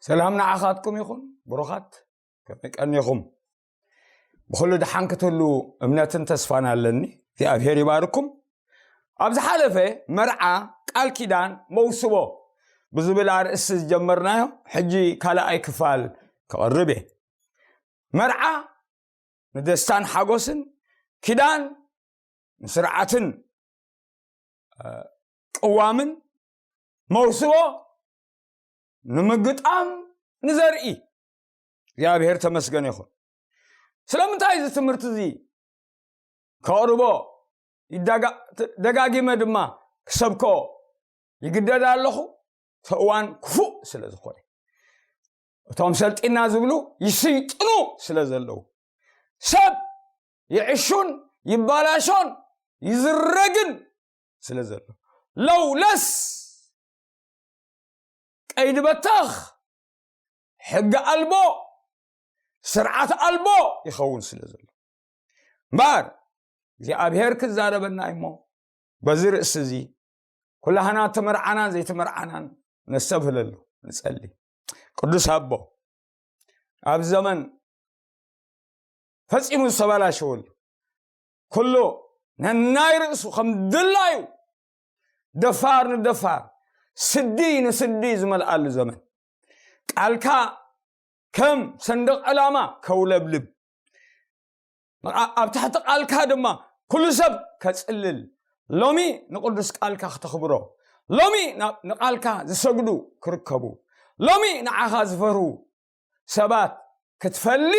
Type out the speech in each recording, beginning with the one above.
ሰላም ንዓኻትኩም ይኹን። ብሩኻት፣ ከመይ ቀኒኹም? ብኹሉ ደሓን ክትህሉ እምነትን ተስፋን ኣለኒ። እግዚኣብሔር ይባርኩም። ኣብ ዝሓለፈ መርዓ፣ ቃል ኪዳን፣ መውስቦ ብዝብል ኣርእስቲ ዝጀመርናዮ፣ ሕጂ ካልኣይ ክፋል ክቕርብ እየ። መርዓ ንደስታን ሓጎስን፣ ኪዳን ንስርዓትን፣ እ፣ ቅዋምን፣ መውስቦ ንምግጣም ንዘርኢ። እግዚኣብሔር ተመስገን ይኹን። ስለምንታይ እዚ ትምህርቲ እዚ ከቕርቦ ይዳጋ-፣ ደጋጊመ ድማ ክሰብኮ ይግደድ ኣለኹ? እቲ እዋን ክፉእ ስለ ዝኾነ፣ እቶም ሰልጢና ዝብሉ ይስይጥኑ ስለ ዘለዉ፣ ሰብ ይዕሹን ይባላሾን ይዝረግን ስለ ዘሎ፣ ለውለስ፣ ቀይዲ በተኽ፣ ሕጊ ኣልቦ፣ ስርዓት ኣልቦ ይኸውን ስለ ዘሎ እምበኣር እግዚኣብሔር ክዛረበና እሞ፣ በዚ ርእሲ እዚ ኩላህና ተመርዓናን ዘይተመርዓናን ነስተብህለሉ፣ ንጸሊ። ቅዱስ ኣቦ፣ ኣብ ዘመን ፈጺሙ ዝተበላሸወሉ፣ ኩሉ ነናይ ርእሱ ከም ድላዩ፣ ደፋር ንደፋር፣ ስዲ ንስዲ ዝመልኣሉ ዘመን፣ ቃልካ ከም ሰንደቕ ዕላማ ከውለብልብ፣ ኣ-፣ ኣብ ትሕቲ ቃልካ ድማ ኩሉ ሰብ ከጽልል፣ ሎሚ ንቅዱስ ቃልካ ክተኽብሮ፣ ሎሚ ና-፣ ንቃልካ ዝሰግዱ ክርከቡ፣ ሎሚ ንዓኻ ዝፈርሁ ሰባት ክትፈሊ፣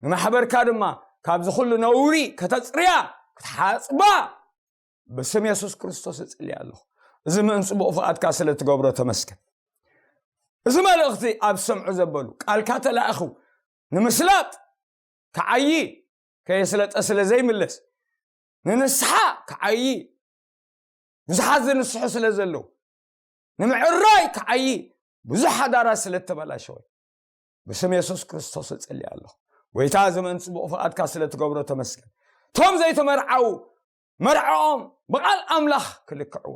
ንማሕበርካ ድማ ካብዚ ኩሉ ነውሪ ከተጽርያ፣ ክትሓጽባ ብስም የሱስ ክርስቶስ እጽሊ ኣለኹ። እዚ ምእን ጽቡቕ ፍቓድካ ስለ ትገብሮ ተመስገን። እዚ መልእኽቲ ኣብ ዝሰምዑ ዘበሉ፣ ቃልካ ተላእኹ ንምስላጥ ክዓዪ፣ ከየስለጠ ስለ ዘይምለስ፣ ንንስሓ ክዓዪ፣ ብዙሓት ዝንስሑ ስለ ዘለዉ፣ ንምዕራይ ክዓዪ ብዙሕ ሓዳራት ስለ እተበላሸወ፣ ብስም የሱስ ክርስቶስ እጽሊ ኣለኹ። ጎይታ፣ እዚ ምእን ጽቡቕ ፍቓድካ ስለ ትገብሮ ተመስገን። እቶም ዘይተመርዓዉ መርዕኦም ብቓል ኣምላኽ ክልክዕዎ፣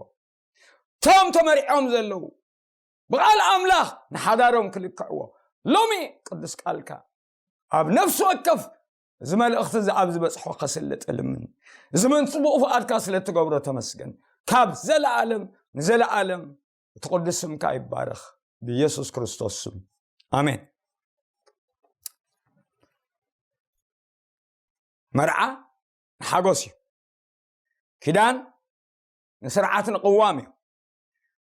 እቶም ተመሪዖም ዘለዉ ብቓል ኣምላኽ ንሓዳሮም ክልክዕዎ፣ ሎሚ ቅዱስ ቃልካ ኣብ ነፍሲ ወከፍ እዚ መልእኽቲ እዚ ኣብ ዝበጽሖ ከስልጥ እልምን። እዚ ምእን ጽቡቕ ፍቓድካ ስለ እትገብሮ ተመስገን። ካብ ዘለኣለም ንዘለኣለም እቲ ቅዱስ ስምካ ይባረኽ። ብኢየሱስ ክርስቶስ ስም፣ ኣሜን። መርዓ ንሓጎስ እዩ። ኪዳን ንስርዓት ንቅዋም እዩ።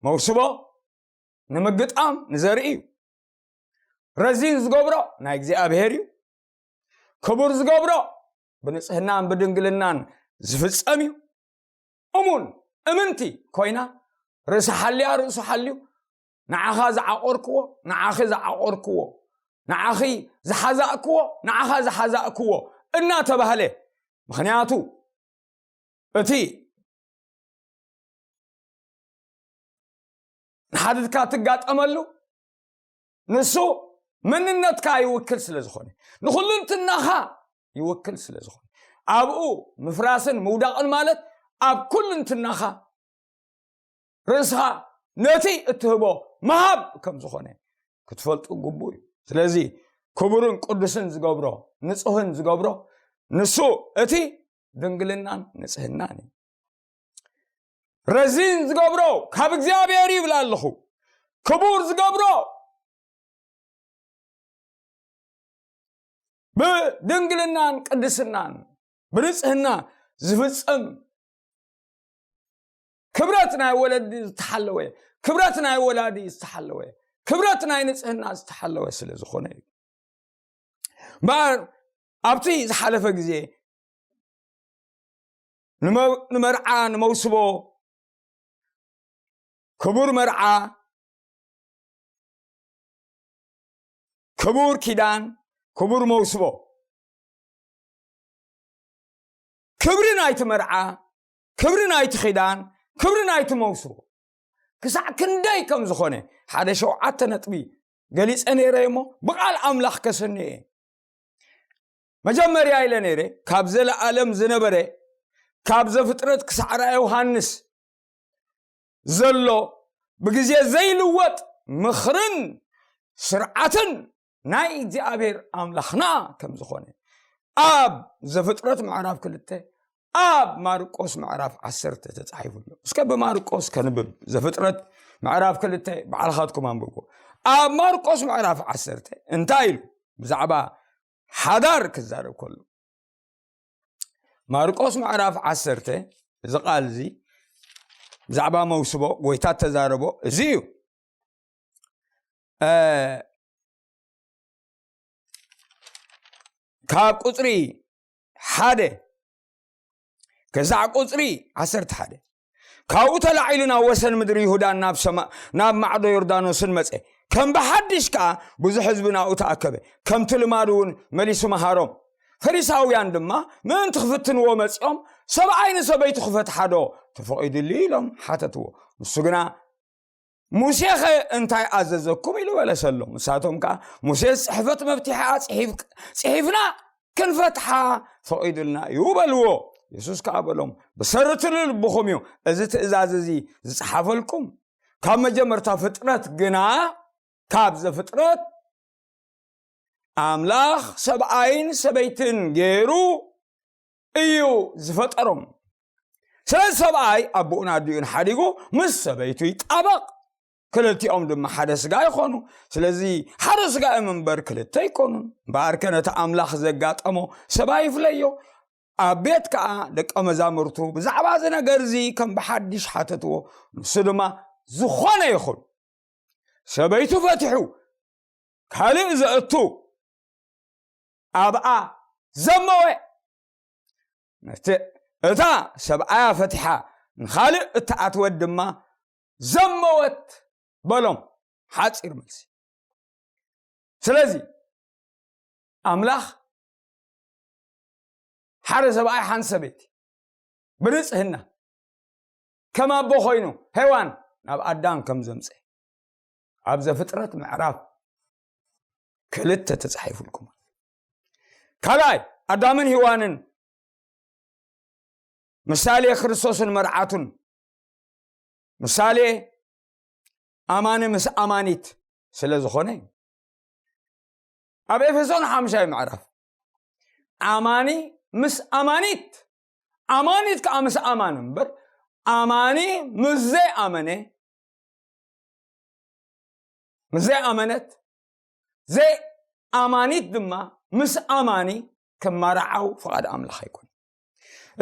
መውስቦ ንምግጣም ንዘርኢ እዩ። ረዚን ዝገብሮ ናይ እግዚኣብሔር እዩ። ክቡር ዝገብሮ ብንጽህናን ብድንግልናን ዝፍጸም እዩ። እሙን እምንቲ ኮይና፣ ርእሲ ሓልያ ርእሱ ሓልዩ፣ ንዓኻ ዝዓቆርክዎ፣ ንዓኺ ዝዓቆርክዎ፣ ንዓኺ ዝሓዛእክዎ፣ ንዓኻ ዝሓዛእክዎ እናተባህለ፣ ምኽንያቱ እቲ ንሓድካ ትጋጠመሉ ንሱ መንነትካ ይውክል ስለ ዝኾነ፣ ንኹልንትናኻ ይውክል ስለ ዝኾነ፣ ኣብኡ ምፍራስን ምውዳቕን ማለት ኣብ ኩልንትናኻ ርእስኻ ነቲ እትህቦ ምሃብ ከም ዝኾነ ክትፈልጡ ግቡእ እዩ። ስለዚ ክቡርን ቅዱስን ዝገብሮ፣ ንጹህን ዝገብሮ ንሱ እቲ ድንግልናን ንጽህናን እዩ። ረዚን ዝገብሮ ካብ እግዚኣብሔር ይብል ኣለኹ። ክቡር ዝገብሮ ብድንግልናን ቅድስናን ብንጽህና ዝፍጸም፣ ክብረት ናይ ወለዲ ዝተሓለወ፣ ክብረት ናይ ወላዲ ዝተሓለወ፣ ክብረት ናይ ንጽህና ዝተሓለወ ስለ ዝኾነ እዩ። እምበኣር ኣብቲ ዝሓለፈ ግዜ ንመ-፣ ንመርዓ ንመውስቦ፣ ክቡር መርዓ፣ ክቡር ኪዳን፣ ክቡር መውስቦ፣ ክብሪ ናይቲ መርዓ፣ ክብሪ ናይቲ ኪዳን፣ ክብሪ ናይቲ መውስቦ ክሳዕ ክንደይ ከም ዝኾነ ሓደ ሸውዓተ ነጥቢ ገሊጸ ነይረ እሞ፣ ብቓል ኣምላኽ ከሰንዮ እየ። መጀመርያ ኢለ ነይረ፣ ካብ ዘለኣለም ዝነበረ፣ ካብ ዘፍጥረት ክሳዕ ራእየ ዮሃንስ ዘሎ ብግዜ ዘይልወጥ ምኽርን ስርዓትን ናይ እግዚኣብሔር ኣምላኽና ከም ዝኾነ ኣብ ዘፍጥረት ምዕራፍ ክልተ፣ ኣብ ማርቆስ ምዕራፍ ዓሰርተ ተጻሒፉ ኣሎ። እስከ ብማርቆስ ከንብብ። ዘፍጥረት ምዕራፍ ክልተ ባዕልኻትኩም ኣንብብዎ። ኣብ ማርቆስ ምዕራፍ ዓሰርተ እንታይ ኢሉ? ብዛዕባ ሓዳር ክዛረብ ከሎ፣ ማርቆስ ምዕራፍ ዓሰርተ፣ እዚ ቃል እዚ ብዛዕባ መውስቦ ጎይታ ተዛረቦ እዚ እዩ። እ፣ ካብ ቁጽሪ ሓደ ክሳዕ ቁጽሪ ዓሰርተ ሓደ፣ ካብኡ ተላዒሉ ናብ ወሰን ምድሪ ይሁዳን ናብ ሰማ-፣ ናብ ማዕዶ ዮርዳኖስን መጸ። ከም ብሓድሽ ከኣ ብዙሕ ህዝቢ ናብኡ ተኣከበ። ከምቲ ልማዱ እውን መሊሱ መሃሮም። ፈሪሳውያን ድማ ምእንቲ ክፍትንዎ መጺኦም፣ "ሰብኣይ ንሰበይቱ ክፈትሓ ዶ ተፈቒዱሉ?" ኢሎም ሓተትዎ። ንሱ ግና፣ "ሙሴኸ እንታይ ኣዘዘኩም?" ኢሉ መለሰሎም። ንሳቶም ከኣ፣ "ሙሴስ ጽሕፈት መፍትሒኣ ጽሒፍ-፣ ጽሒፍና ክንፈትሓ ፈቒዱልና እዩ" በልዎ። የሱስ ከኣ በሎም፣ "ብሰሪ ትሉ ልብኹም እዩ እዚ ትእዛዝ እዚ ዝጸሓፈልኩም። ካብ መጀመርታ ፍጥረት ግና፣ ካብ ዘፍጥረት ኣምላኽ ሰብኣይን ሰበይትን ገይሩ እዩ ዝፈጠሮም። ስለዚ ሰብኣይ ኣቦኡን ኣዲኡን ሓዲጉ ምስ ሰበይቱ ይጣበቕ፣ ክልቲኦም ድማ ሓደ ስጋ ይኾኑ። ስለዚ ሓደ ስጋ እዮም እምበር ክልተ ኣይኮኑን። እምበኣርከ ነቲ ኣምላኽ ዘጋጠሞ ሰብ ኣይፍለዮ።" ኣብ ቤት ከኣ ደቀ መዛሙርቱ ብዛዕባ እዚ ነገር እዚ ከም ብሓድሽ ሓተትዎ። ንሱ ድማ፣ "ዝኾነ ይኹን ሰበይቱ ፈቲሑ ካልእ ዘእቱ ኣብኣ ዘመወ፣ ነቲ እታ ሰብኣያ ፈቲሓ ንኻልእ እተኣትወት ድማ ዘመወት" በሎም። ሓጺር መልሲ። ስለዚ ኣምላኽ ሓደ ሰብኣይ ሓንቲ ሰበይቲ ብንጽህና ከም ኣቦ ኮይኑ ሄዋን ናብ ኣዳም ከም ዘምጸ ኣብ ዘፍጥረት ምዕራፍ ክልተ ተጻሒፉልኩም። ካልኣይ፣ ኣዳምን ሄዋንን ምሳሌ ክርስቶስን መርዓቱን፣ ምሳሌ ኣማኒ ምስ ኣማኒት ስለ ዝኾነ እዩ። ኣብ ኤፌሶን ሓምሻይ ምዕራፍ፣ ኣማኒ ምስ ኣማኒት፣ ኣማኒት ከኣ ምስ ኣማኒ እምበር፣ ኣማኒ ምስ ዘይኣመነ፣ ምስ ዘይኣመነት፣ ዘይኣማኒት ድማ ምስ ኣማኒ ክመርዓው ፍቓድ ኣምላኽ ኣይኮነን።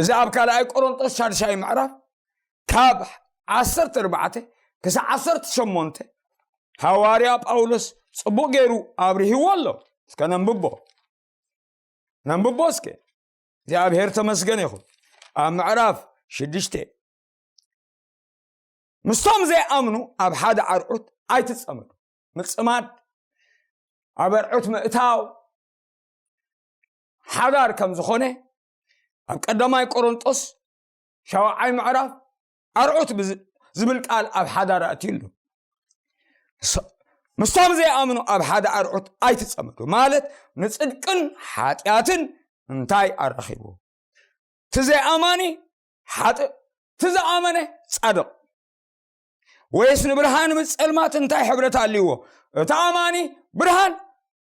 እዚ ኣብ ካልኣይ ቆሮንጦስ ሻድሻይ ምዕራፍ ካብ ዓሰርተ ኣርባዕተ ክሳብ ዓሰርተ ሸሞንተ ሃዋርያ ጳውሎስ ጽቡቕ ገይሩ ኣብሪህዎ ኣሎ። እስከ ነንብቦ። ነንብቦ እስከ። እግዚኣብሔር ተመስገን ይኹን። ኣብ ምዕራፍ ሽዱሽተ፣ "ምስቶም ዘይኣምኑ ኣብ ሓደ ኣርዑት ኣይትጸመዱ።" ምጽማድ፣ ኣብ ኣርዑት ምእታው ሓዳር ከም ዝኾነ ኣብ ቀዳማይ ቆሮንጦስ ሻውዓይ ምዕራፍ ኣርዑት ብዝ-፣ ዝብል ቃል ኣብ ሓዳር ኣትዩ ኣሎ። ስ-፣ ምስቶም ዘይኣምኑ ኣብ ሓደ ኣርዑት ኣይትጸመዱ ማለት ንጽድቅን ሓጢኣትን እንታይ ኣራኺቡ? እቲ ዘይኣማኒ ሓጥእ፣ እቲ ዝኣመነ ጻድቕ። ወይስ ንብርሃን ምስ ጸልማት እንታይ ሕብረት ኣልዎ? እቲ ኣማኒ ብርሃን፣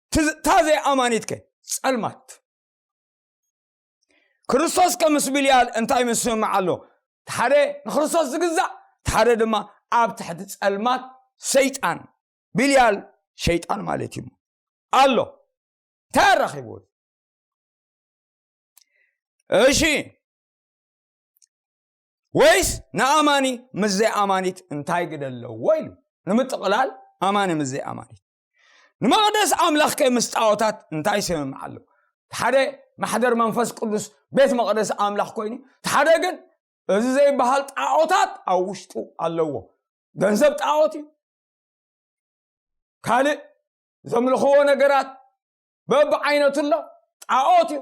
እቲ ዝ-፣ እታ ዘይኣማኒትከ ጸልማት። ክርስቶስ ከ ምስ ብልያል እንታይ ምስምማዕ ኣሎ? እቲ ሓደ ንክርስቶስ ዝግዛእ፣ እቲ ሓደ ድማ ኣብ ትሕቲ ጸልማት ሰይጣን፣ ብልያል ሸይጣን ማለት እዩ ኣሎ። እንታይ ኣራኺብዎ? እሺ፣ ወይስ ንኣማኒ ምስ ዘይኣማኒት እንታይ ግደ ኣለዎ ኢሉ? ንምጥቕላል፣ ኣማኒ ምስ ዘይኣማኒት። ንመቕደስ ኣምላኽ ከ ምስ ጣዖታት እንታይ ስምምዕ ኣሎ? እቲ ሓደ ማሕደር መንፈስ ቅዱስ ቤት መቕደስ ኣምላኽ ኮይኑ፣ እቲ ሓደ ግን እዚ ዘይበሃል ጣዖታት ኣብ ውሽጡ ኣለዎ። ገንዘብ ጣዖት እዩ። ካልእ ዘምልኽዎ ነገራት በብዓይነቱ ኣሎ፣ ጣዖት እዩ።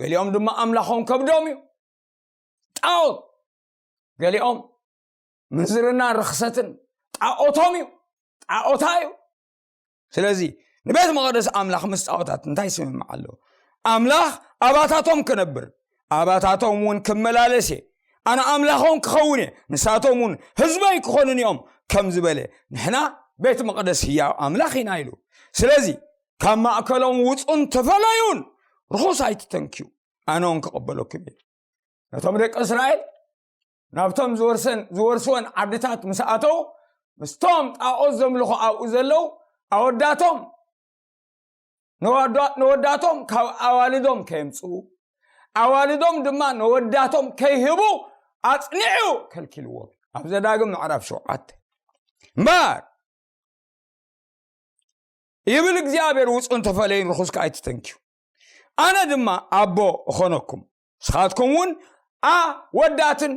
ገሊኦም ድማ ኣምላኾም ከብዶም እዩ፣ ጣዖት። ገሊኦም ምንዝርና ርኽሰትን ጣዖቶም እዩ፣ ጣዖታ እዩ። ስለዚ ንቤት መቕደስ ኣምላኽ ምስ ጣዖታት እንታይ ስምምዕ ኣለዎ? ኣምላኽ ኣባታቶም ክነብር፣ ኣባታቶም እውን ክመላለስ እየ፣ ኣነ ኣምላኾም ክኸውን እየ፣ ንሳቶም እውን ህዝበይ ክኾኑን እዮም ከም ዝበለ፣ ንሕና ቤት መቕደስ ህያው ኣምላኽ ኢና ኢሉ። ስለዚ ካብ ማእከሎም ውፁን ተፈለዩን፣ ርኹስ ኣይትተንክዩ፣ ኣነ እውን ክቕበለኩም እየ። ነቶም ደቂ እስራኤል ናብቶም ዝወርሰን ዝወርስወን ዓድታት ምስ ኣተው፣ ምስቶም ጣዖት ዘምልኹ ኣብኡ ዘለዉ ኣወዳቶም ንወዳ- ንወዳቶም ካብ ኣዋልዶም ከየምፅኡ፣ ኣዋልዶም ድማ ንወዳቶም ከይህቡ ኣፅኒዑ ከልኪልዎም። ኣብ ዘዳግም ምዕራፍ ሸውዓተ እምበር ይብል እግዚኣብሔር፣ ውፁን ተፈለዩን ርኹስ ከኣ ኣይትተንክዩ። ኣነ ድማ ኣቦ እኾነኩም፣ ንስኻትኩም እውን ኣወዳትን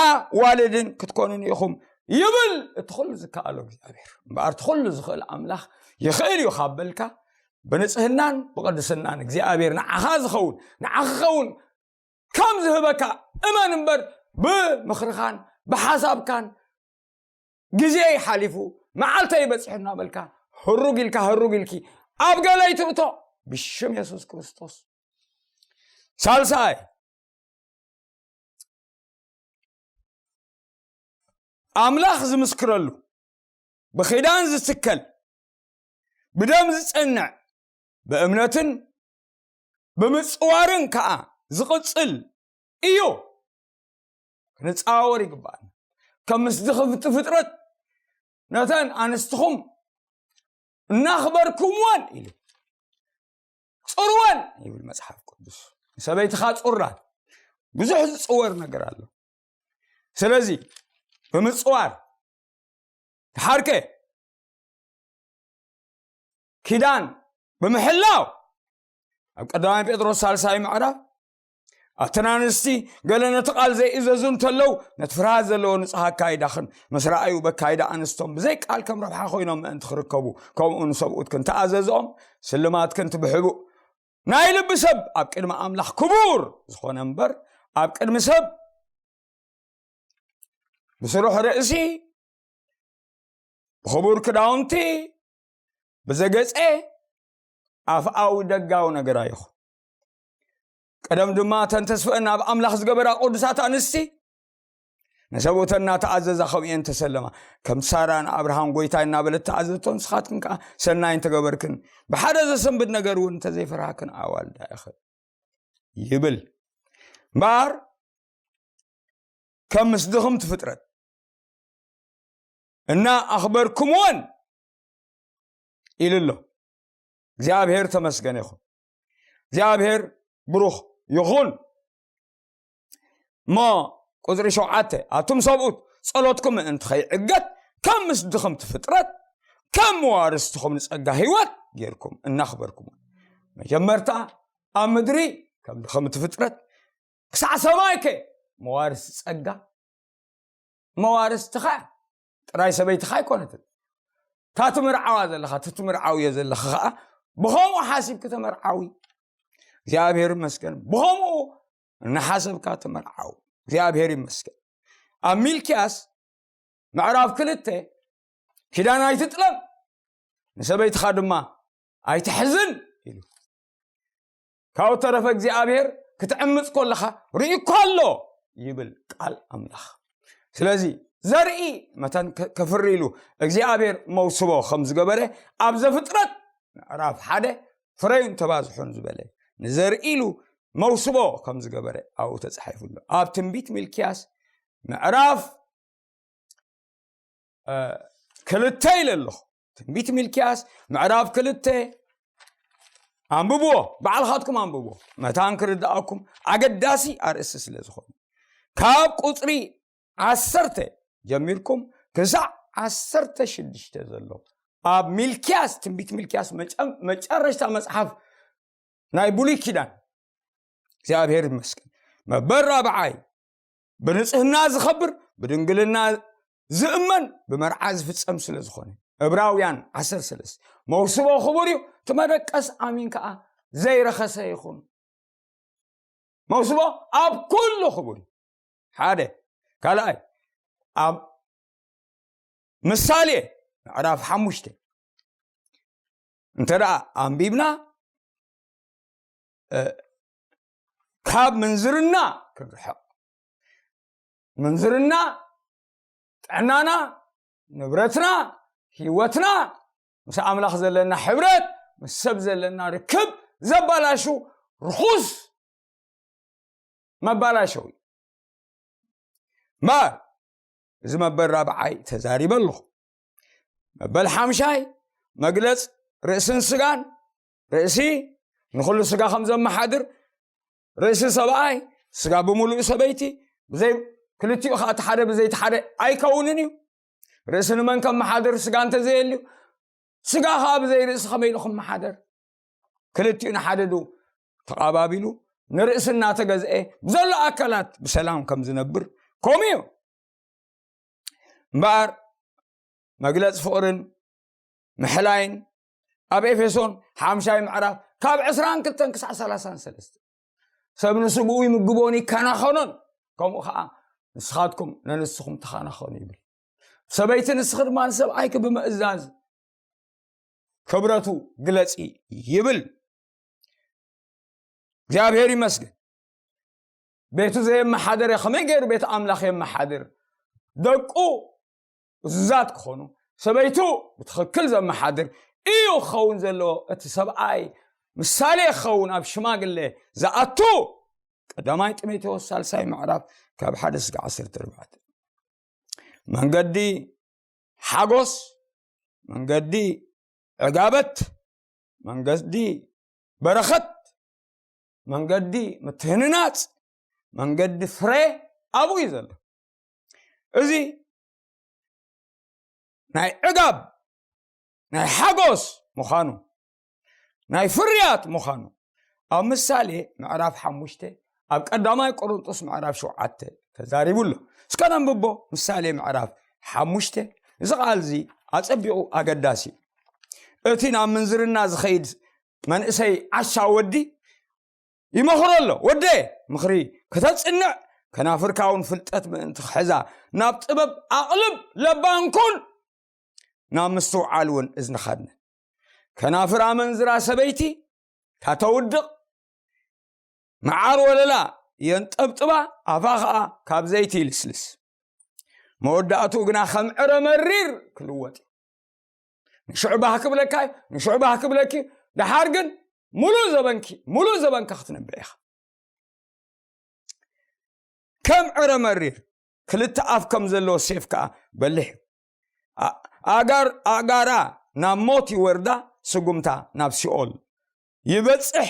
ኣዋልድን ክትኮኑን ኢኹም ይብል እቲ ኩሉ ዝከኣሎ እግዚኣብሔር። እምበኣር እቲ ኩሉ ዝኽእል ኣምላኽ ይኽእል እዩ ካብ በልካ፣ ብንጽህናን ብቕድስናን እግዚኣብሔር ንዓኻ ዝኸውን፣ ንዓኺ ክኸውን ከም ዝህበካ እመን እምበር፣ ብምኽርኻን ብሓሳብካን ግዜይ ሓሊፉ፣ መዓልተይ በጺሑ እናበልካ ህሩግ ኢልካ ህሩግ ኢልኪ ኣብ ገለ ይትእቶ፣ ብሽም የሱስ ክርስቶስ። ሳልሳይ፣ ኣምላኽ ዝምስክረሉ፣ ብኺዳን ዝትከል፣ ብደም ዝጸንዕ፣ ብእምነትን ብምጽዋርን ከኣ ዝቕጽል እዩ። ክንጻወር ይግባኣና። ከም ምስ ድኽፍቲ ፍጥረት ነተን ኣንስትኹም እናኽበርኩምወን ኢሉ፣ ጽርወን ይብል መጽሓፍ ቅዱስ። ንሰበይትኻ ጽራ። ብዙሕ ዝጽወር ነገር ኣሎ። ስለዚ ብምጽዋር፣ ድሓርከ ኪዳን ብምሕላው፣ ኣብ ቀዳማይ ጴጥሮስ ሳልሳይ ምዕራፍ፣ ኣተን ኣንስቲ ገለ ነቲ ቃል ዘይእዘዙ እንተለዉ፣ ነቲ ፍርሃት ዘለዎ ንጹሕ ኣካይዳኽን ምስ ረኣዩ፣ በካይዳ ኣንስቶም ብዘይ ቃል ከም ረብሓ ኮይኖም ምእንቲ ክርከቡ፣ ከምኡ ንሰብኡትክን ተኣዘዝኦም። ስልማትክን እቲ ብሕቡእ ናይ ልቢ ሰብ ኣብ ቅድሚ ኣምላኽ ክቡር ዝኾነ እምበር፣ ኣብ ቅድሚ ሰብ ብስሩሕ ርእሲ፣ ብኽቡር ክዳውንቲ፣ ብዘገጸ ኣፍኣዊ ደጋዊ ነገር ኣይኹን። ቀደም ድማ እተን ተስፈአን ናብ ኣምላኽ ዝገበራ ቅዱሳት ኣንስቲ፣ ንሰብኡተን እናተኣዘዛ ከምኡ እየን ተሰለማ። ከምቲ ሳራ ንኣብርሃም ጎይታይ እናበለት ተኣዘዝቶ፣ ንስኻትክን ከኣ ሰናይ እንተገበርክን፣ ብሓደ ዘሰንብድ ነገር እውን እንተዘይፈርሃክን ኣዋልዳ ኢኽን ይብል። እምበኣር ከም ምስ ድኽምቲ ፍጥረት እና ኣኽበርኩምወን ኢሉ ኣሎ። እግዚኣብሔር ተመስገን ይኹን። እግዚኣብሔር ብሩኽ ይኹን። እሞ ቁጽሪ ሸውዓተ፣ ኣቱም ሰብኡት፣ ጸሎትኩም ምእንቲ ኸይዕገት ከም ምስ ድኽምቲ ፍጥረት፣ ከም መዋርስትኹም ንጸጋ ህይወት ጌርኩም እናኽበርኩምወን። መጀመርታ ኣብ ምድሪ ከም ድኽምቲ ፍጥረት፣ ክሳዕ ሰማይ ከ መዋርስ ጸጋ፣ መዋርስትኻ ጥራይ ሰበይትኻ ኣይኮነትን። እታ ትምርዓዋ ዘለኻ፣ እቲ ትምርዓውዮ ዘለኻ ኸዓ ብኸምኡ ሓሲብኪ ተመርዓዊ። እግዚኣብሔር ይመስገን። ብኸምኡ እናሓሰብካ ተመርዓው። እግዚኣብሔር ይመስገን። ኣብ ሚልክያስ ምዕራፍ ክልተ፣ ኪዳን ኣይትጥለም፣ ንሰበይትኻ ድማ ኣይትሕዝን ኢሉ። ካብኡ ተረፈ እግዚኣብሔር ክትዕምጽ ከለኻ ርኢ እኮ ኣሎ ይብል ቃል ኣምላኽ። ስለዚ ዘርኢ መታን ከ-፣ ከፍሪ ኢሉ እግዚኣብሔር መውስቦ ከም ዝገበረ ኣብ ዘፍጥረት ምዕራፍ ሓደ ፍረዩን ተባዝሑን ዝበለ ንዘርኢ ኢሉ መውስቦ ከም ዝገበረ ኣብኡ ተጻሒፉ ኣሎ። ኣብ ትንቢት ሚልክያስ ምዕራፍ እ፣ ክልተ ኢለ ኣለኹ። ትንቢት ሚልክያስ ምዕራፍ ክልተ ኣንብብዎ፣ ባዕልኻትኩም ኣንብብዎ። መታን ክርድኣኩም ኣገዳሲ ኣርእስቲ ስለ ዝኾነ። ካብ ቁጽሪ ዓሰርተ ጀሚርኩም ክሳዕ ዓሰርተ ሽዱሽተ ዘሎ ኣብ ሚልክያስ፣ ትንቢት ሚልክያስ መጨ-፣ መጨረሽታ መጽሓፍ ናይ ብሉይ ኪዳን። እግዚኣብሔር ይመስገን። መበል ራብዓይ ብንጽህና ዝኸብር፣ ብድንግልና ዝእመን፣ ብመርዓ ዝፍጸም ስለ ዝኾነ። ዕብራውያን ዓሰርተ ሰለስተ። መውስቦ ክቡር እዩ፣ እቲ መደቀስ ኣሚን ከኣ ዘይረኸሰ ይኹን። መውስቦ ኣብ ኩሉ ክቡር እዩ። ሓደ። ካልኣይ፣ ኣብ ምሳሌ ምዕራፍ ሓሙሽተ እንተ ደኣ ኣንቢብና፣ እ፣ ካብ ምንዝርና ክንርሕቕ፣ ምንዝርና ጥዕናና፣ ንብረትና፣ ህይወትና፣ ምስ ኣምላኽ ዘለና ሕብረት፣ ምስ ሰብ ዘለና ርክብ ዘባላሹ ርኹስ መባላሸዊ። እምበር እዚ መበል ራብዓይ ተዛሪበ ኣለኹ። መበል ሓምሻይ መግለጽ ርእስን ስጋን፣ ርእሲ ንኹሉ ስጋ ከም ዘመሓድር፣ ርእሲ ሰብኣይ፣ ስጋ ብምሉእ ሰበይቲ፣ ብዘይ ክልቲኡ ኸዓ እቲ ሓደ ብዘይ እቲ ሓደ ኣይከውንን እዩ። ርእሲ ንመን ከመሓድር ስጋ እንተዘየልዩ፣ ስጋ ኸዓ ብዘይ ርእሲ ከመይ ኢሉ ክመሓደር? ክልቲኡ ንሓደ ዶ ተቓባቢሉ ንርእሲ እናተገዝአ ብዘሎ ኣካላት ብሰላም ከም ዝነብር ከምኡ እዩ። እምበኣር መግለጺ ፍቕርን ምሕላይን ኣብ ኤፌሶን ሓምሻይ ምዕራፍ ካብ ዕስራን ክልተን ክሳዕ ሰላሳን ሰለስተ፣ ሰብ ንስግኡ ይምግቦን ይከናኸኖን፣ ከምኡ ኸዓ ንስኻትኩም ነንስኹም ተኸናኸኑ ይብል። ሰበይቲ ንስኺ ድማ ንሰብኣይኪ ብምእዛዝ ክብረቱ ግለጺ ይብል። እግዚኣብሔር ይመስገን። ቤቱ ዘየመሓደረ ከመይ ገይሩ ቤት ኣምላኽ የመሓድር? ደቁ እዙዛት ክኾኑ፣ ሰበይቱ ብትኽክል ዘመሓድር እዩ ክኸውን ዘለዎ። እቲ ሰብኣይ ምሳሌ ክኸውን ኣብ ሽማግሌ ዝኣቱ። ቀዳማይ ጢሞቴዎስ ሳልሳይ ምዕራፍ ካብ ሓደ እስከ ዓሰርተ ኣርባዕተ። መንገዲ ሓጎስ፣ መንገዲ ዕጋበት፣ መንገዲ በረኸት፣ መንገዲ ምትህንናጽ፣ መንገዲ ፍረ ኣብኡ እዩ ዘሎ። እዚ ናይ ዕጋብ፣ ናይ ሓጎስ ምዃኑ፣ ናይ ፍርያት ምዃኑ ኣብ ምሳሌ ምዕራፍ ሓሙሽተ፣ ኣብ ቀዳማይ ቆሮንጦስ ምዕራፍ ሸውዓተ ተዛሪቡ ኣሎ። እስከ ነንብቦ። ምሳሌ ምዕራፍ ሓሙሽተ፣ እዚ ቃል እዚ ኣጸቢቑ ኣገዳሲ እዩ። እቲ ናብ ምንዝርና ዝኸይድ መንእሰይ ዓሻ ወዲ ይመኽሮ ኣሎ። ወደ፣ ምኽሪ ከተጽንዕ፣ ከናፍርካ እውን ፍልጠት ምእንቲ ክሕዛ ናብ ጥበብ ኣቕልብ፣ ለባም ኩን፣ ናብ ምስትውዓል እውን እዝንኻ ድነ። ከናፍር ኣመንዝራ ሰበይቲ ታተውድቕ፣ መዓር ወለላ የንጠብጥባ፣ ኣፋ ኸኣ ካብ ዘይቲ ይልስልስ። መወዳእትኡ ግና ከም ዕረ መሪር ክልወጥ እዩ። ንሽዑ ባህ ክብለካ እዩ፣ ንሽዑ ባህ ክብለኪ እዩ። ደሓር ግን ሙሉእ ዘበንኪ፣ ሙሉእ ዘበንካ ክትነብዕ ኢኻ። ከም ዕረ መሪር፣ ክልተ ኣፍ ከም ዘለዎ ሴፍ ከኣ በሊሕ እዩ። ኣ-፣ ኣጋር-፣ ኣእጋራ ናብ ሞት ይወርዳ፣ ስጉምታ ናብ ሲኦል ይበጽሕ።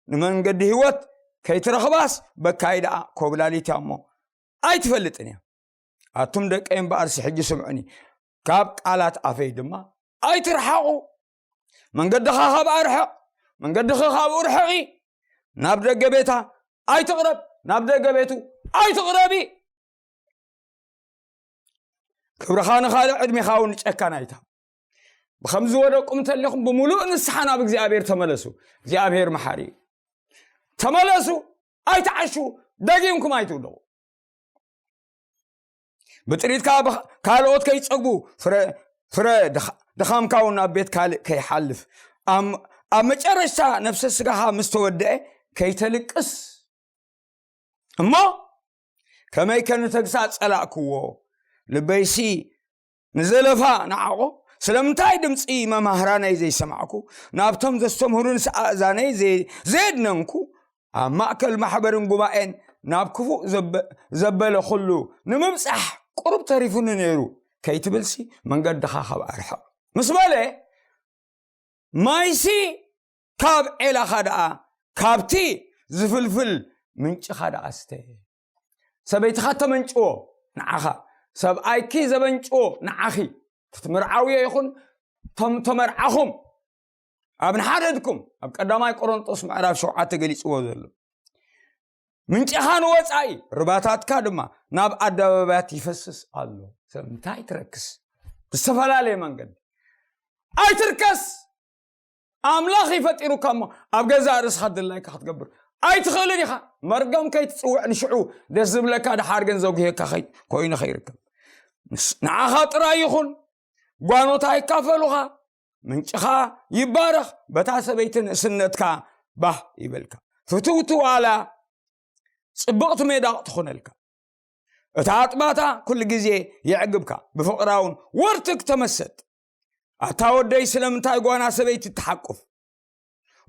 ንመንገዲ ህይወት ከይትረኽባስ በካይ ደኣ ኮብላሊት እያ እሞ ኣይትፈልጥን እያ። ኣቱም ደቀይ እምበኣርሲ ሕጂ ስምዑኒ፣ ካብ ቃላት ኣፈይ ድማ ኣይትርሓቑ። መንገድኻ ካብ ኣርሕቕ፣ መንገድኺ ካብኡ ርሕቒ። ናብ ደገ ቤታ ኣይትቕረብ፣ ናብ ደገ ቤቱ ኣይትቕረቢ። ክብርኻ ንኻልእ፣ ዕድሜኻ እውን ንጨካን ኣይትሃብ። ብኸምዚ ዝወደቅኩም እንተለኹም ብምሉእ ንስሓ ናብ እግዚኣብሔር ተመለሱ። እግዚኣብሔር መሓሪ እዩ። ተመለሱ፣ ኣይትዓሹ፣ ደጊምኩም ኣይትውደቑ። ብጥሪትካ ብኸ-፣ ካልኦት ከይጸግቡ ፍረ፣ ፍረ ድኻ-፣ ድኻምካ እውን ናብ ቤት ካልእ ከይሓልፍ፣ ኣብ፣ ኣብ መጨረሽታ ነፍሰ ስጋኻ ምስ ተወደአ ከይተልቅስ እሞ፣ ከመይከ ንተግሳጽ ጸላእክዎ፣ ልበይሲ ንዘለፋ ንዓቖ። ስለምንታይ ድምጺ መማህራነይ ዘይሰማዕኩ፣ ናብቶም ዘስተምህሩንስ ኣእዛነይ ዘ-፣ ዘየድነንኩ፣ ኣብ ማእከል ማሕበርን ጉባኤን ናብ ክፉእ ዘበ-፣ ዘበለ ኩሉ ንምብጻሕ ቁሩብ ተሪፉኒ ነይሩ ከይትብልሲ፣ መንገድኻ ካብ ኣርሕቕ ምስ በለ፣ ማይሲ ካብ ዔላኻ ደኣ፣ ካብቲ ዝፍልፍል ምንጭኻ ደኣ ስተ። ሰበይትኻ ተመንጭዎ ንዓኻ፣ ሰብኣይኪ ዘመንጭዎ ንዓኺ። ትትምርዓውዮ ይኹን፣ ቶም ተመርዓኹም ኣብ ንሓደድኩም፣ ኣብ ቀዳማይ ቆሮንጦስ ምዕራፍ ሸውዓተ ገሊጽዎ ዘሎ። ምንጭኻ ንወጻኢ፣ ርባታትካ ድማ ናብ ኣደባባያት ይፈስስ ኣሎ። ሰብ እንታይ ትረክስ? ብዝተፈላለየ መንገዲ ኣይትርከስ። ኣምላኽ ይፈጢሩካ እሞ ኣብ ገዛእ ርእስኻ ድላይካ ክትገብር ኣይትኽእልን ኢኻ። መርገም ከይትጽውዕ ንሽዑ ደስ ዝብለካ፣ ደሓር ግን ዘጉህየካ ኸይ-፣ ኮይኑ ኸይርከብ። ንስ-፣ ንዓኻ ጥራይ ይኹን፣ ጓኖት ኣይካፈሉኻ፣ ምንጭኻ ይባረኽ፣ በታ ሰበይቲ ንእስነትካ ባህ ይበልካ። ፍትውቲ ዋላ ጽብቕቲ ሜዳ ትኾነልካ። እታ ኣጥባታ ኩሉ ግዜ የዕግብካ፣ ብፍቕራ እውን ወርትግ ተመሰጥ። ኣታ ወደይ ስለምንታይ ጓና ሰበይቲ ትሓቁፍ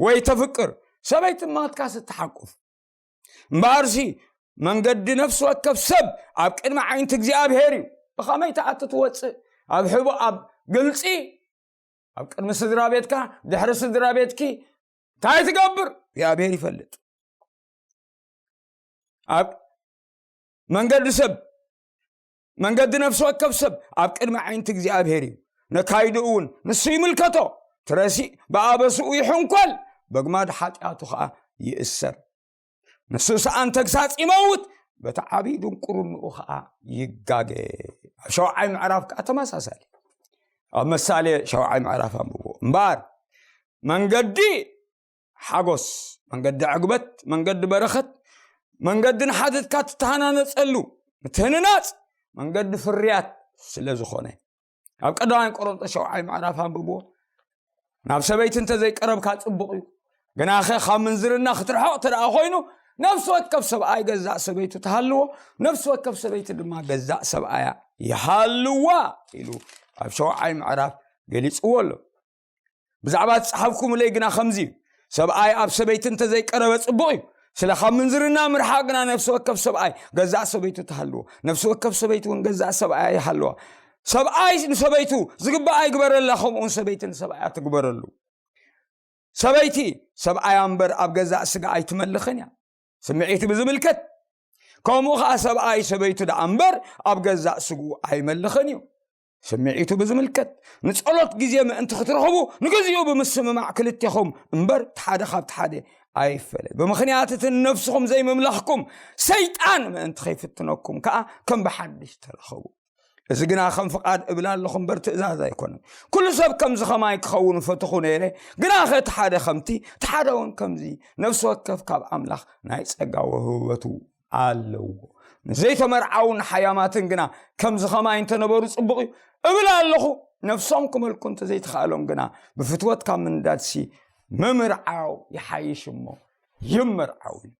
ወይ ተፍቅር? ሰበይቲ ማትካስ ትሓቁፍ። እምበኣርሲ መንገዲ ነፍሲ ወከፍ ሰብ ኣብ ቅድሚ ዓይንቲ እግዚኣብሔር እዩ። ብኸመይ ትኣቲ ትወፅእ ኣብ ሕቡእ ኣብ ግልፂ ኣብ ቅድሚ ስድራ ቤትካ ድሕሪ ስድራ ቤትኪ እንታይ ትገብር እግዚኣብሔር ይፈልጥ። ኣብ መንገዲ ሰብ መንገዲ ነፍሲ ወከፍ ሰብ ኣብ ቅድሚ ዓይንቲ እግዚኣብሔር እዩ። ነካይድኡ እውን ንሱ ይምልከቶ። ትረሲእ ብኣበስኡ ይሕንኮል፣ በግማድ ሓጢኣቱ ኸዓ ይእሰር። ንሱ ሰኣን ተግሳጽ ይመውት፣ በቲ ዓብዪ ድንቁርንኡ ኸዓ ይጋገ። ኣብ ሸውዓይ ምዕራፍ ከዓ ተመሳሳሊ። ኣብ መሳሌ ሸውዓይ ምዕራፍ ኣንብቦ እምበኣር መንገዲ ሓጎስ፣ መንገዲ ዕግበት፣ መንገዲ በረኸት፣ መንገዲ ንሓትትካ ትተሃናነጸሉ ምትህንናጽ መንገዲ ፍርያት ስለ ዝኾነ፣ ኣብ ቀዳማይ ቆሮንጦስ ሸውዓይ ምዕራፍ ኣንብብዎ። ናብ ሰበይቲ እንተዘይቀረብካ ጽቡቕ እዩ። ግናኸ ካብ ምንዝርና ክትርሕቕ ተደኣ ኮይኑ፣ ነፍሲ ወከፍ ሰብኣይ ገዛእ ሰበይቱ ትሃልዎ፣ ነፍሲ ወከፍ ሰበይቲ ድማ ገዛእ ሰብኣያ ይሃልዋ ኢሉ ኣብ ሸውዓይ ምዕራፍ ገሊጽዎ ኣሎ። ብዛዕባ ዝጸሓፍኩምለይ ግና ከምዚ እዩ። ሰብኣይ ኣብ ሰበይቲ እንተዘይቀረበ ጽቡቕ እዩ። ስለ ካብ ምንዝርና ምርሓቕ ግና ነፍሲ ወከፍ ሰብኣይ ገዛእ ሰበይቱ ትሃልዎ፣ ነፍሲ ወከፍ ሰበይቲ እውን ገዛእ ሰብኣያ ይሃልዋ። ሰብኣይ ንሰበይቱ ዝግባእ ኣይግበረላ፣ ከምኡውን ሰበይቲ ንሰብኣያ ትግበረሉ። ሰበይቲ ሰብኣያ እምበር ኣብ ገዛእ ስጋ ኣይትመልኽን እያ። ስምዒት ብዝምልከት ከምኡ ኸዓ ሰብኣይ ሰበይቱ ደኣ እምበር ኣብ ገዛእ ስግኡ ኣይመልኽን እዩ። ስምዒቱ ብዝምልከት ንጸሎት ግዜ ምእንቲ ክትረኽቡ ንግዚኡ ብምስምማዕ ክልቴኹም እምበር እቲ ሓደ ካብቲ ሓደ ኣይፈለ። ብምኽንያት እቲ ንነፍስኹም ዘይምምላኽኩም ሰይጣን ምእንቲ ከይፍትነኩም ከኣ ከም ብሓድሽ ተረኸቡ። እዚ ግና ከም ፍቓድ እብል ኣለኹ እምበር ትእዛዝ ኣይኮነን። ኩሉ ሰብ ከምዚ ኸማይ ክኸውን ፈትኹ ነይረ፣ ግናኸ እቲ ሓደ ከምቲ እቲ ሓደ እውን ከምዚ፣ ነፍሲ ወከፍ ካብ ኣምላኽ ናይ ጸጋ ውህበቱ ኣለዎ። ንዘይተመርዓውን ሓያማትን ግና ከምዚ ኸማይ እንተነበሩ ጽቡቕ እዩ እብል ኣለኹ። ነፍሶም ክመልኩ እንተዘይተኻእሎም ግና ብፍትወት ካብ ምንዳድሲ ምምርዓው ይሓይሽ እሞ ይመርዓው እዩ።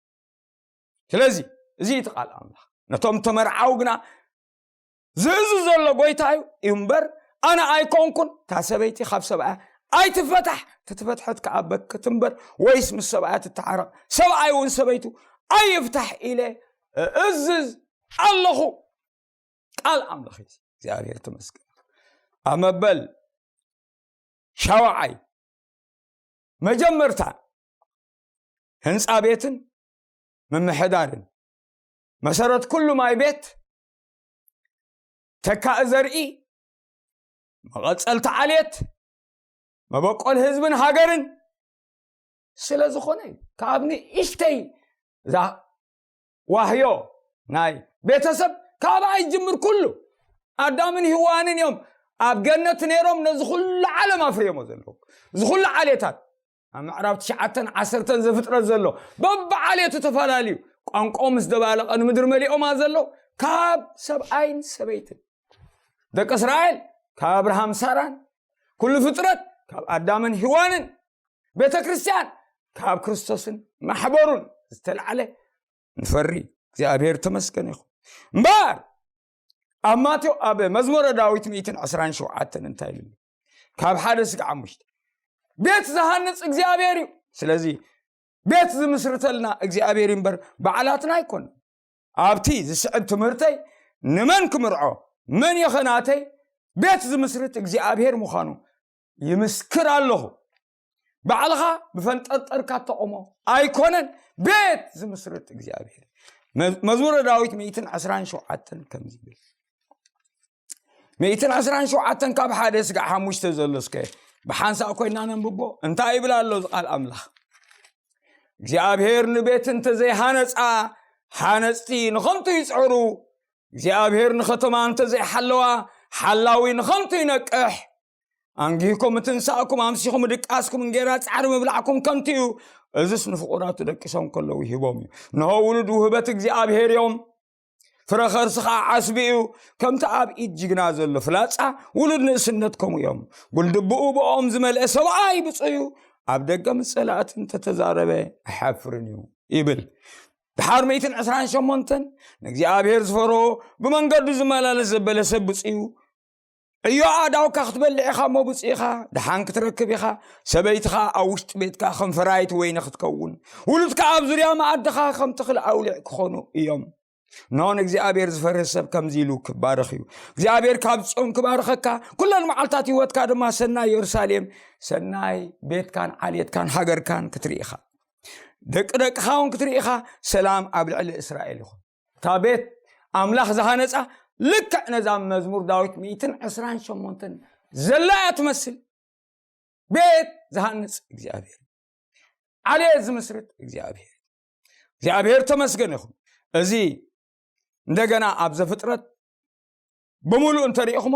ስለዚ እዚ እቲ ቃል ኣምላኽ ነቶም ተመርዓው ግና ዝእዝዝ ዘሎ ጎይታ እዩ እዩ እምበር ኣነ ኣይኮንኩን። እታ ሰበይቲ ካብ ሰብኣያ ኣይትፈታሕ፣ ተትፈትሐት ከኣ በክት እምበር ወይስ ምስ ሰብኣያ ትተዓረቕ፣ ሰብኣይ እውን ሰበይቱ ኣይፍታሕ ኢለ እእዝዝ ኣለኹ። ቃል ኣምላኽ እዩ። እግዚኣብሔር ተመስገን። ኣብ መበል ሻውዓይ መጀመርታ ህንፃ ቤትን ምምሕዳርን መሰረት ኩሉ ማይ ቤት ተካእ ዘርኢ መቐፀልቲ ዓሌት መበቆል ህዝብን ሃገርን ስለ ዝኾነ እዩ። ካብ ንእሽተይ እዛ ዋህዮ ናይ ቤተሰብ ካብኣ ይጅምር። ኩሉ ኣዳምን ሂዋንን እዮም ኣብ ገነት ነይሮም ነዚ ኩሉ ዓለም ኣፍርዮሞ ዘለዉ። እዚ ኩሉ ዓሌታት ኣብ ምዕራብ ትሽዓተን ዓሰርተን ዘፍጥረት ዘሎ በብዓሌቱ ተፈላለዩ ቋንቋኦም ምስ ደባለቐ ንምድሪ መሊኦማ ዘለዉ ካብ ሰብኣይን ሰበይትን ደቂ እስራኤል ካብ ኣብርሃም ሳራን ኩሉ ፍጥረት ካብ ኣዳምን ሂዋንን ቤተ ክርስቲያን ካብ ክርስቶስን ማሕበሩን ዝተላዕለ ንፈሪ እግዚኣብሔር ተመስገን ይኹን። እምበር ኣብ ማቴዎ ኣብ መዝሙረ ዳዊት ሚእትን ዕስራን ሸውዓተን እንታይ ኢሉ? ካብ ሓደ ስጋ ሓሙሽተ ቤት ዝሃንጽ እግዚኣብሔር እዩ። ስለዚ ቤት ዝምስርተልና እግዚኣብሔር እምበር ባዕላትና ኣይኮን። ኣብቲ ዝስዕብ ትምህርተይ ንመን ክምርዖ መን የኸናተይ ቤት ዝምስርት እግዚኣብሔር ምዃኑ ይምስክር ኣለኹ። ባዕልኻ ብፈንጠርጠርካ ተቆሞ ኣይኮነን ቤት ዝምስርት እግዚኣብሔር። መ- መዝሙረ ዳዊት ሚእትን ዕስራን ሸውዓተን ከምዚ ይብል። ሚእትን ዕስራን ሸውዓተን ካብ ሓደ ስጋዕ ሓሙሽተ ዘሎ እስከ ብሓንሳእ ኮይና ነንብቦ። እንታይ ይብል ኣሎ እዚ ቃል ኣምላኽ? እግዚኣብሔር ንቤት እንተዘይሃነጻ ሓነጽቲ ንኸንቱ ይጽዕሩ። እግዚኣብሔር ንኸተማ እንተዘይሓለዋ ሓላዊ ንኸንቱ ይነቅሕ። ኣንጊህኩም ምትንሳእኩም ኣምሲኹም ድቃስኩም እንጌራ ጻዕሪ ምብላዕኩም ከንቱ እዩ። እዝስ ንፍቑራቱ ደቂሶም ከለዉ ሂቦም እዩ። ንሆ ውሉድ ውህበት እግዚኣብሔር እዮም። ፍረ ከርሲ ኸዓ ዓስቢ እዩ። ከምቲ ኣብ ኢድ ጅግና ዘሎ ፍላጻ ውሉድ ንእስነት ከምኡ እዮም። ጉልድብኡ ብኦም ዝመልአ ሰብኣይ ብፁዕ እዩ። ኣብ ደገ ምስ ጸላእቲ እንተተዛረበ ኣይሓፍርን እዩ ይብል። ድሓር ሚእትን ዕስራን ሸሞንተን ንእግዚኣብሔር ዝፈርሆ ብመንገዱ ዝመላለስ ዘበለ ሰብ ብፁዕ እዩ። ዕዮ ኣእዳውካ ክትበልዕ ኢኻ እሞ ብፁዕ ኢኻ፣ ደሓን ክትረክብ ኢኻ። ሰበይትኻ ኣብ ውሽጢ ቤትካ ከም ፈራይት ወይኒ ክትከውን፣ ውሉድካ ኣብ ዙርያ መኣድኻ ከም ተኽሊ ኣውሊዕ ክኾኑ እዮም። ኖን እግዚኣብሔር ዝፈርህ ሰብ ከምዚ ኢሉ ክባረኽ እዩ። እግዚኣብሔር ካብ ጽዮን ክባርኸካ፣ ኩለን መዓልታት ህይወትካ ድማ ሰናይ ኢየሩሳሌም፣ ሰናይ ቤትካን ዓሌትካን ሃገርካን ክትርኢ ኢኻ። ደቂ ደቅኻ እውን ክትርኢ ኢኻ። ሰላም ኣብ ልዕሊ እስራኤል ይኹን። እታ ቤት ኣምላኽ ዝሃነጻ ልክዕ ነዛ መዝሙር ዳዊት ሚእትን ዕስራን ሸሞንተን ዘላ እያ ትመስል። ቤት ዝሃንጽ እግዚኣብሔር፣ ዓሌት ዝምስርት እግዚኣብሔር፣ እግዚኣብሔር ተመስገን ይኹን። እዚ እንደገና ኣብ ዘፍጥረት ብምሉእ እንተሪእኹሞ፣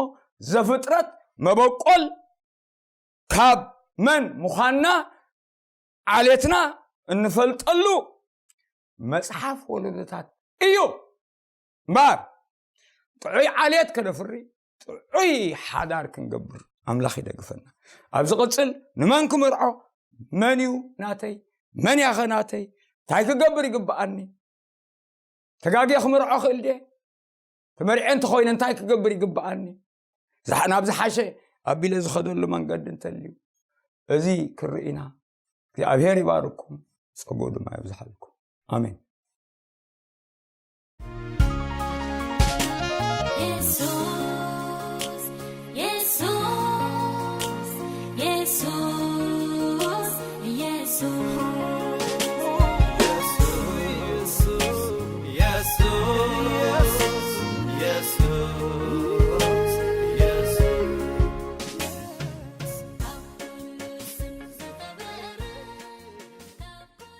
ዘፍጥረት መበቆል ካብ መን ምዃንና ዓሌትና እንፈልጠሉ መጽሓፍ ወለዶታት እዩ። እምበኣር ጥዑይ ዓሌት ከነፍሪ፣ ጥዑይ ሓዳር ክንገብር ኣምላኽ ይደግፈና። ኣብ ዝቕጽል ንመን ክምርዖ፣ መን እዩ ናተይ፣ መን ያኸ ናተይ፣ እንታይ ክገብር ይግብኣኒ፣ ተጋግየ ክምርዖ ክእል ድየ፣ ተመሪዐ እንተኾይነ እንታይ ክገብር ይግብኣኒ፣ ዝሓ- ናብ ዝሓሸ ኣቢለ ዝኸደሉ መንገዲ እንተልዩ፣ እዚ ክርኢና እግዚኣብሔር ይባርኩም፣ ጸጉኡ ድማ ይብዝሓልኩም። ኣሜን። የሱስ የሱስ የሱስ የሱስ